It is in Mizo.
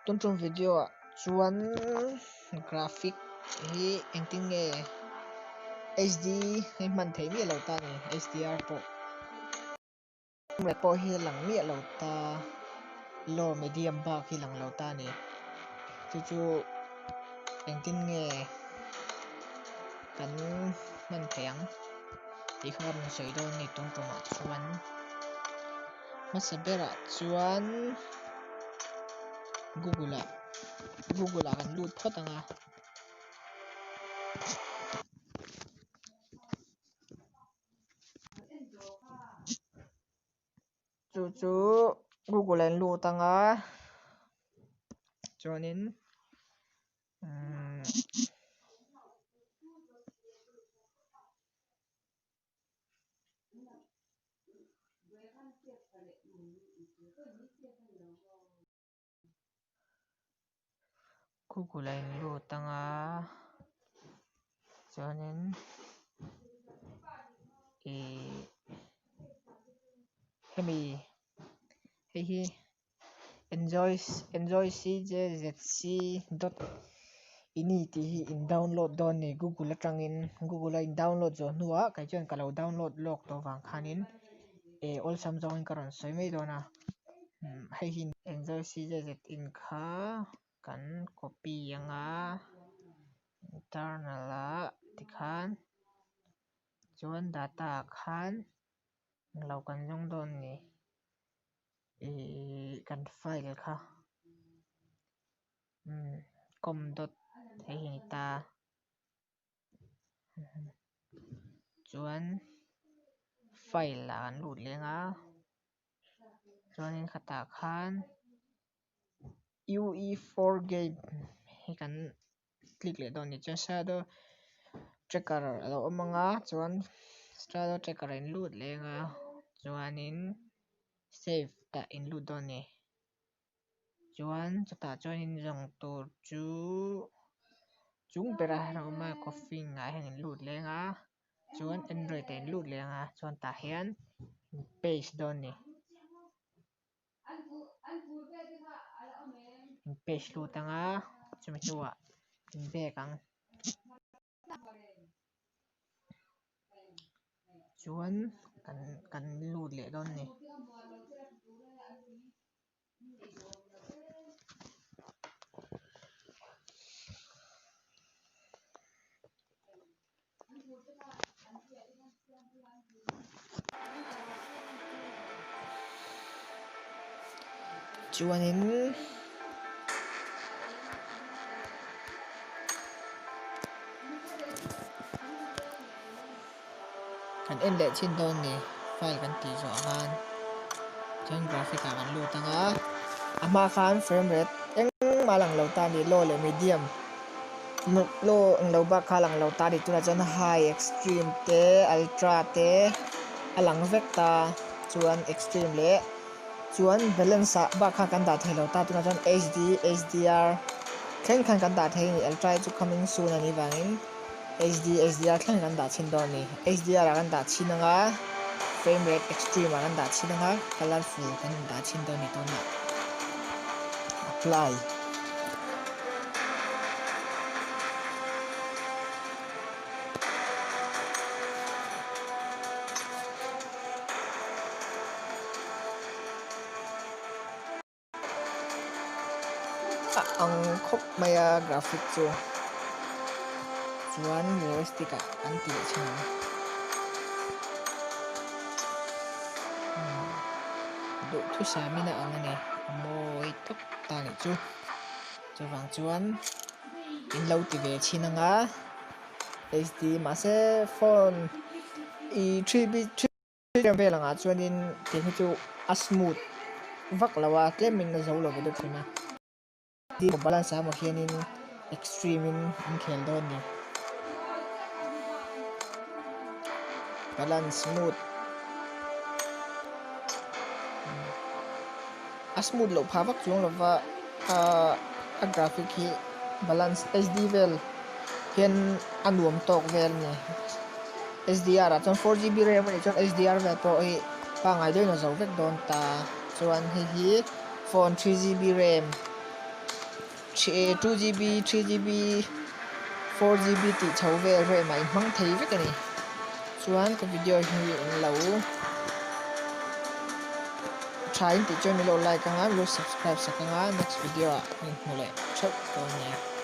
Tun tum video ah chuan graphic hi engtin nge HD hi hman theih miah lo ta a ni H_D_R pawh pawh hi a lang miah lo ta low medium bak hi lang lo ta a ni chu chu engtin nge kan hman theih ang tih kha ka rawn sawi dawn a ni tun tumah chuan. Hmasa berah chuan Google ah Google ah kan lut phawt ang a. Chu chu Google ah in lut ang a chuanin umm. Google a in lut ang a chuanin ihh hemi hei hi enjoy enjoy cjzc dot ini tih hi in download dawn a ni google atangin google a in download zawh hnuah kei chuan ka lo download lawk tawh vang khanin eh awlsam zawngin ka rawn sawi mai dawn a hei hi enjoy cjz in kha kan copy anga internal ah tikhan chuan data ah khan englo kan zawng dawn a ni. Ihh kan file kha umm com dot hei hi a ni ta chuan file ah kan lut leng a chuanin khatah khan UE4 game hi kan click leh dawn a ni chuan shadow tracker a lo awm ang a chuan shadow tracker a in lut leng a chuanin save tah in lut dawn a ni chuan chutah chuanin zawng tur chu chung berah hian a awm a coffee ah hian in lut leng a chuan android ah in lut leng a chuan tah hian in paste dawn a ni. In paste lut ang a chumi hnuah in bag ang chuan kan kan lut leh dawn a ni. Chuanin kan en leh chin dawn ni file kan tih zawh khan chuan graphic ah kan lut ang a a hma khan frame rate engmah a lang lo ta a ni low leh medium. Low ang lo bak kha a lang lo ta a ni tunah chuan high extreme te ultra te a lang vek ta chuan extreme leh chuan balance ah bak kha kan dah thei lo ta tunah chuan H D H D R thleng khan kan dah thei a ni ultra hi chu coming soon a nih vangin H D H D R thleng kan dah chhin dawn a ni H D R ah kan dah chhin ang a frame rate extreme ah kan dah chhin ang a colourful kan dah chhin dawn a ni tunah apply. A ang khawp mai a graphic chu chuan realistic ah an ti leh thin ang duhthusam in a ang a ni a mawi tawp ta nih chu chuvang chuan in lo ti ve thin ang a H_D mahse phone ih 3B 3. Ram vel angah chuanin tih hi chu a smooth vak lo a tlemin a zo lo ve deuh thin a balance ah emaw hianin extreme in an khel dawn a ni balance smooth a smooth loh phah vak chuang lova ahh a graphic hi balance H D vel hian a nuam tawk vel a ni. H_D_R ah chuan 4GB ram anih chuan H_D_R vel pawh hi pangngai deuhin a zo vek dawn ta chuan hei hi phone 3GB ram 2GB, 3GB, 4GB tih chho vel RAM ah in hmang thei vek a ni. Chuan ka video hi in lo tha in tih chuan min lo like anga, min lo subscribe sak anga, next video ah min hmu leh theuh dawn nia.